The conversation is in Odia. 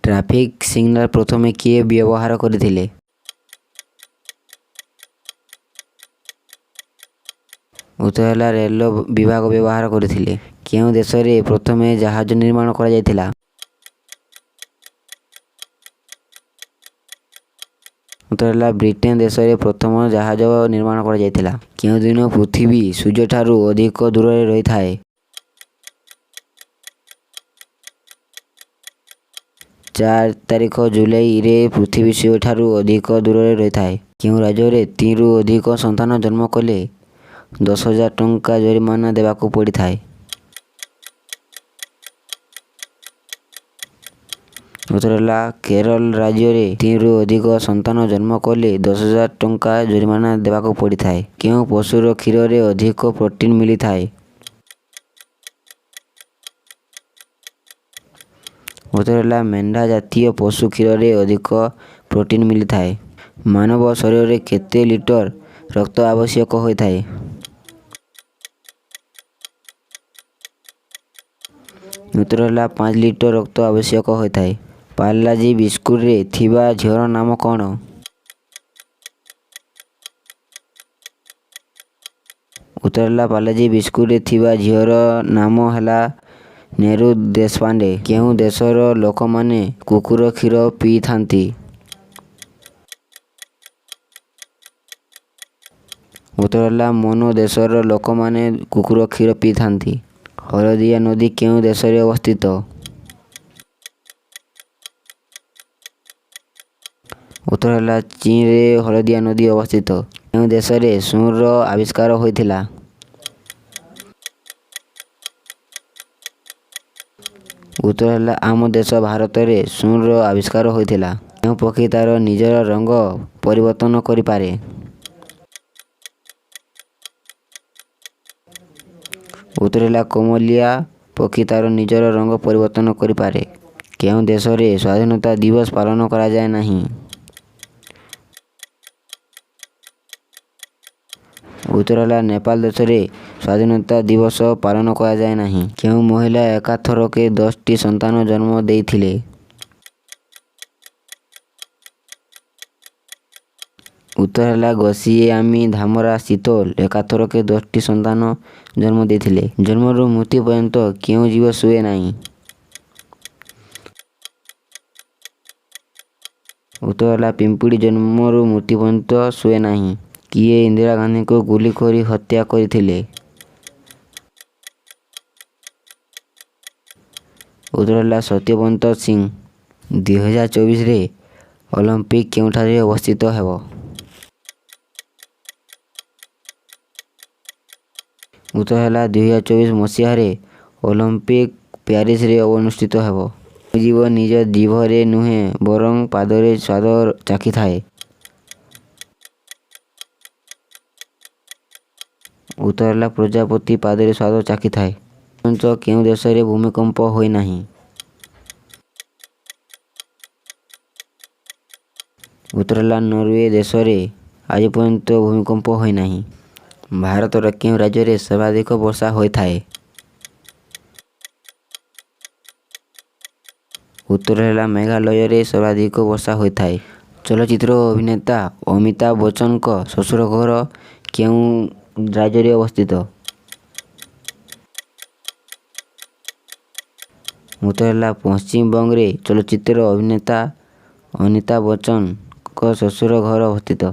ଟ୍ରାଫିକ୍ ସିଗ୍ନାଲ ପ୍ରଥମେ କିଏ ବ୍ୟବହାର କରିଥିଲେ? ଉତ୍ତର ହେଲା, ରେଳ ବିଭାଗ ବ୍ୟବହାର କରିଥିଲେ। କେଉଁ ଦେଶରେ ପ୍ରଥମେ ଜାହାଜ ନିର୍ମାଣ କରାଯାଇଥିଲା? ଉତ୍ତର ହେଲା, ବ୍ରିଟେନ ଦେଶରେ ପ୍ରଥମ ଜାହାଜ ନିର୍ମାଣ କରାଯାଇଥିଲା। କେଉଁ ଦିନ ପୃଥିବୀ ସୂର୍ଯ୍ୟଠାରୁ ଅଧିକ ଦୂରରେ ରହିଥାଏ? 4 ତାରିଖ ଜୁଲାଇରେ ପୃଥିବୀ ସୂର୍ଯ୍ୟଠାରୁ ଅଧିକ ଦୂରରେ ରହିଥାଏ। କେଉଁ ରାଜ୍ୟରେ ତିନିରୁ ଅଧିକ ସନ୍ତାନ ଜନ୍ମ କଲେ 10,000 ଟଙ୍କା ଜରିମାନା ଦେବାକୁ ପଡ଼ିଥାଏ? ଉତ୍ତର ହେଲା, କେରଳ ରାଜ୍ୟରେ ତିନିରୁ ଅଧିକ ସନ୍ତାନ ଜନ୍ମ କଲେ 10,000 ଟଙ୍କା ଜରିମାନା ଦେବାକୁ ପଡ଼ିଥାଏ। କେଉଁ ପଶୁର କ୍ଷୀରରେ ଅଧିକ ପ୍ରୋଟିନ୍ ମିଳିଥାଏ? ଉତ୍ତର ହେଲା, ମେଣ୍ଢା ଜାତୀୟ ପଶୁ କ୍ଷୀରରେ ଅଧିକ ପ୍ରୋଟିନ୍ ମିଳିଥାଏ। ମାନବ ଶରୀରରେ କେତେ ଲିଟର ରକ୍ତ ଆବଶ୍ୟକ ହୋଇଥାଏ? ଉତ୍ତର ହେଲା, 5 ଲିଟର ରକ୍ତ ଆବଶ୍ୟକ ହୋଇଥାଏ। ପାର୍ଲାଜି ବିସ୍କୁଟରେ ଥିବା ଝିଅର ନାମ କ'ଣ? ଉତ୍ତର ହେଲା, ପାର୍ଲାଜି ବିସ୍କୁଟରେ ଥିବା ଝିଅର ନାମ ହେଲା ନେରୁ ଦେଶପାଣ୍ଡେ। କେଉଁ ଦେଶର ଲୋକମାନେ କୁକୁର କ୍ଷୀର ପିଇଥାନ୍ତି? ଉତ୍ତର ହେଲା, ମନୋ ଦେଶର ଲୋକମାନେ କୁକୁର କ୍ଷୀର ପିଇଥାନ୍ତି। ହଳଦିଆ ନଦୀ କେଉଁ ଦେଶରେ ଅବସ୍ଥିତ? ଉତ୍ତର ହେଲା, ଚୀନରେ ହଳଦିଆ ନଦୀ ଅବସ୍ଥିତ। କେଉଁ ଦେଶରେ ଶୂନ୍ୟର ଆବିଷ୍କାର ହୋଇଥିଲା? ଉତ୍ତର ହେଲା, ଆମ ଦେଶ ଭାରତରେ ଶୂନ୍ୟର ଆବିଷ୍କାର ହୋଇଥିଲା। କେଉଁ ପକ୍ଷୀ ତାର ନିଜର ରଙ୍ଗ ପରିବର୍ତ୍ତନ କରିପାରେ? ଉତ୍ତର ହେଲା, କୋମଲିଆ ପକ୍ଷୀ ତାର ନିଜର ରଙ୍ଗ ପରିବର୍ତ୍ତନ କରିପାରେ। କେଉଁ ଦେଶରେ ସ୍ୱାଧୀନତା ଦିବସ ପାଳନ କରାଯାଏ ନାହିଁ? ଉତ୍ତର ହେଲା, ନେପାଳ ଦେଶରେ ସ୍ୱାଧୀନତା ଦିବସ ପାଳନ କରାଯାଏ ନାହିଁ। କେଉଁ ମହିଳା ଏକାଥରକେ 10ଟି ସନ୍ତାନ ଜନ୍ମ ଦେଇଥିଲେ? ଉତ୍ତର ହେଲା, ଗୋସିଆମୀ ଧାମରା ଶୀତଲ ଏକାଥରକେ 10ଟି ସନ୍ତାନ ଜନ୍ମ ଦେଇଥିଲେ। ଜନ୍ମରୁ ମୃତ୍ୟୁ ପର୍ଯ୍ୟନ୍ତ କେଉଁ ଜୀବ ଶୁଏ ନାହିଁ? ଉତ୍ତର ହେଲା, ପିମ୍ପୁଡ଼ି ଜନ୍ମରୁ ମୃତ୍ୟୁ ପର୍ଯ୍ୟନ୍ତ ଶୁଏ ନାହିଁ। କିଏ ଇନ୍ଦିରା ଗାନ୍ଧୀଙ୍କୁ ଗୁଳି କରି ହତ୍ୟା କରିଥିଲେ? ଉତ୍ତର ହେଲା, ସତ୍ୟବନ୍ତ ସିଂ। 2024ରେ ଅଲିମ୍ପିକ୍ କେଉଁଠାରେ ଅବସ୍ଥିତ ହେବ? ଉତ୍ତର ହେଲା, 2024 ମସିହାରେ ଅଲିମ୍ପିକ୍ ପ୍ୟାରିସରେ ଅନୁଷ୍ଠିତ ହେବ। କେଉଁ ଜୀବ ନିଜ ଜିଭରେ ନୁହେଁ, ବରଂ ପାଦରେ ସ୍ୱାଦ ଚାଖିଥାଏ? ଉତ୍ତର ହେଲା, ପ୍ରଜାପତି ପାଦରେ ସ୍ୱାଦ ଚାଖିଥାଏ। ପର୍ଯ୍ୟନ୍ତ କେଉଁ ଦେଶରେ ଭୂମିକମ୍ପ ହୋଇନାହିଁ? ଉତ୍ତର ହେଲା, ନରୱେ ଦେଶରେ ଆଜି ପର୍ଯ୍ୟନ୍ତ ଭୂମିକମ୍ପ ହୋଇନାହିଁ। ଭାରତର କେଉଁ ରାଜ୍ୟରେ ସର୍ବାଧିକ ବର୍ଷା ହୋଇଥାଏ? ଉତ୍ତର ହେଲା, ମେଘାଳୟରେ ସର୍ବାଧିକ ବର୍ଷା ହୋଇଥାଏ। ଚଳଚ୍ଚିତ୍ର ଅଭିନେତା ଅମିତାଭ ବଚ୍ଚନଙ୍କ ଶ୍ୱଶୁର ଘର କେଉଁ ରାଜ୍ୟରେ ଅବସ୍ଥିତ? ଉତ୍ତର ହେଲା, ପଶ୍ଚିମବଙ୍ଗରେ ଚଳଚ୍ଚିତ୍ର ଅଭିନେତା ଅମିତାଭ ବଚ୍ଚନଙ୍କ ଶ୍ୱଶୁର ଘର ଅବସ୍ଥିତ।